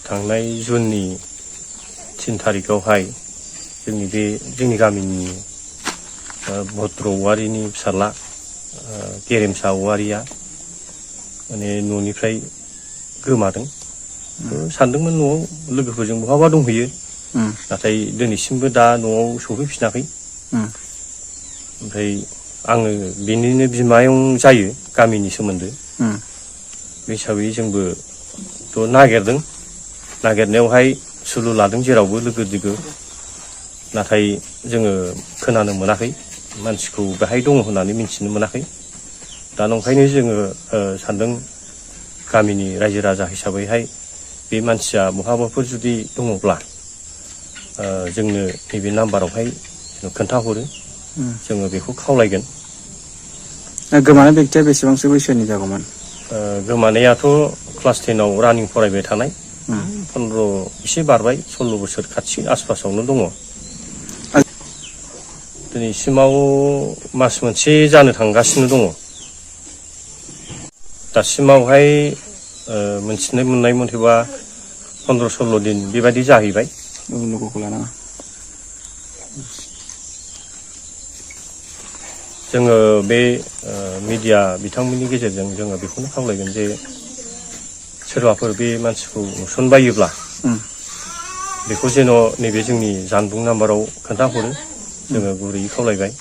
थांनाय जुननि 3 थारिखआवहाय जोंनि गामिनि भद्र औवारिनि फिसाला गेरेमसा औवारिया माने न'निफ्राय गोमादों। सानदोंमोन न'आव लोगोफोरजों बहाबा दंहैयो, नाथाय दिनैसिमबो दा न'आव सफैफिनाखै। ओमफ्राय आङो बिनिनो बिमायं जायो गामिनि सोमोन्दो। बे हिसाबै जोंबोथ' नागिरनायावहाय सुलु लादों जेरावबो लोगो दिगो, नाथाय जोङो खोनानो मोनाखै, मानसिखौ बेहाय दङ होननानै मिन्थिनो मोनाखै। दा नंखायनो जोङो सानदों गामिनि रायजो राजा हिसाबैहाय बे मानसिया बहाबाफोर जुदि दङब्ला जोंनो नैबे नाम्बारावहाय खोन्थाहरो, जोङो बेखौ खावलायगोन। गोमानाय बेक्तिया बेसेबांसो बैसोनि जागौमोन? गोमानायाथ' क्लास 10आव रानिं फरायबाय थानाय, 15 एसे बारबाय, 16 बोसोर खाथि आसपासावनो दङ। दिनैसिमाव मास मोनसे जानो थांगासिनो दङ। दासिमावहाय मोनथिनो मोननाय मथेबा 15-16 दिन बेबायदि जाहैबाय। लोगोखौ लानाङा। जोङो बे मिडिया बिथांमोननि गेजेरजों जोङो बेखौनो खावलायगोन जे सोरबाफोर बे मानसिखौ नुसनबायोब्ला बेखौ जेन' नैबे जोंनि जानबुं नाम्बाराव खोन्थाहरो, जोङो गुरैयै खावलायबाय।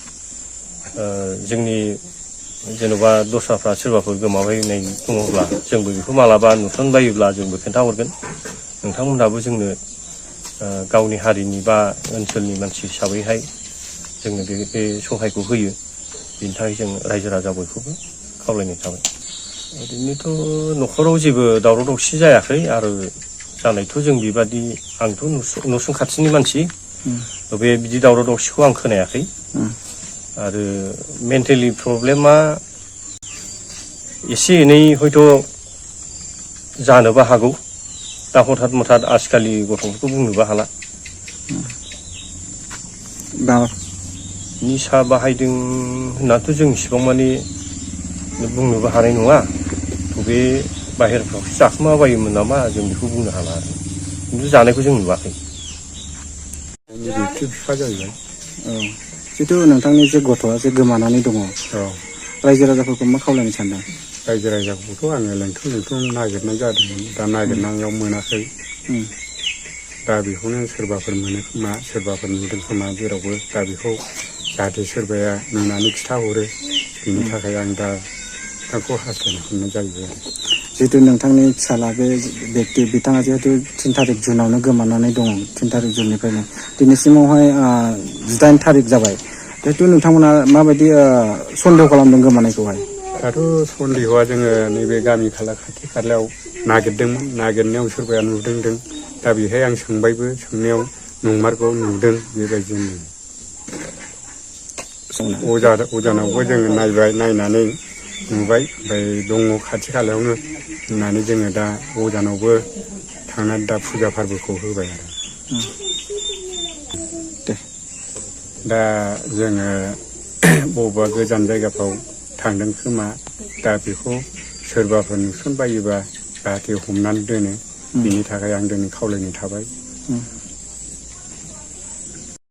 जोंनि जेन'बा दस्राफ्रा सोरबाफोर गोमाबायनाय दङब्ला जोंबो बेखौ मालाबा नुसनबायोब्ला जोंबो खोन्थाहरगोन। नोंथांमोनहाबो जोंनो गावनि हारिनि बा ओनसोलनि मानसि हिसाबैहाय जोंनो बे सहायखौ होयो। बिनि थाखाय जों रायजो राजा बयखौबो खावलायनाय थाबाय। ओरैनोथ' न'खराव जेबो दावराव दावसि जायाखै, आरो जानायथ' जों बेबादि, आंथ' न'सुं खाथिनि मानसि, बिदि दावराव दावसिखौ आं खोनायाखै। आरो मेन्टेलि प्रब्लेमा एसे एनै हयथ' जानोबो हागौ। दा हथात आजिखालि गथ'फोरखौ बुंनोबो हाला। निसा बाहायदों होननाथ' जों इसिबां माने बुंनोबो हानाय नङा। बे बाहेरफ्रावसो जाखोमाबायोमोन नामा, जों बेखौ बुंनो हाला आरो, खिन्थु जानायखौ जों नुवाखै। बिफा जाहैबाय। जिथु नोंथांनि जे गथ'आ जे गोमानानै दङ, रायजो राजाफोरखौ मा खावलायनो सानदों? रायजो राजाखौथ' आङो लेंथुम नागिरनाय जादोंमोन, दा नागिरनायाव मोनाखै। दा बेखौनो सोरबाफोर मोनो खोमा, सोरबाफोर नुदों खोमा जेरावबो, दा बेखौ जाहाथे सोरबाया नुनानै खिन्थाहरो, बिनि थाखाय आं दा नोंथांखौ हास्थायनो हरनाय जाहैबाय आरो। जिहेतु नोंथांनि फिसाला बे बेक्ति, बिथाङा जिहेतु 3 थारिख जुनावनो गोमानानै दङ, 3 थारिख जुननिफ्रायनो दिनैसिमावहाय 18 थारिख जाबाय। जिहेतु नोंथांमोना माबायदि सन्देह खालामदों गोमानायखौहाय? दाथ' सन्देहआ जोङो नैबे गामि खाथि खालायाव नागिरदोंमोन, नागिरनायाव सोरबाया नुदों। दा बेहाय आं सोंबायबो, सोंनायाव नंमारगौ नुदों बेबायदिनो। अजानावबो जोङो नायबाय, नायनानै नुबाय, ओमफ्राय दङ खाथि खालायावनो होननानै जोङो दा अजानावबो थांनानै दा फुजा फारबोखौ होबाय आरो। दा जोङो बबेबा गोजान जायगाफ्राव थांदों खोमा, दा बेखौ सोरबाफोर नुसनबायोबा जाहाथे हमनानै दोनो, बिनि थाखाय आं दिनै खावलायनाय थाबाय।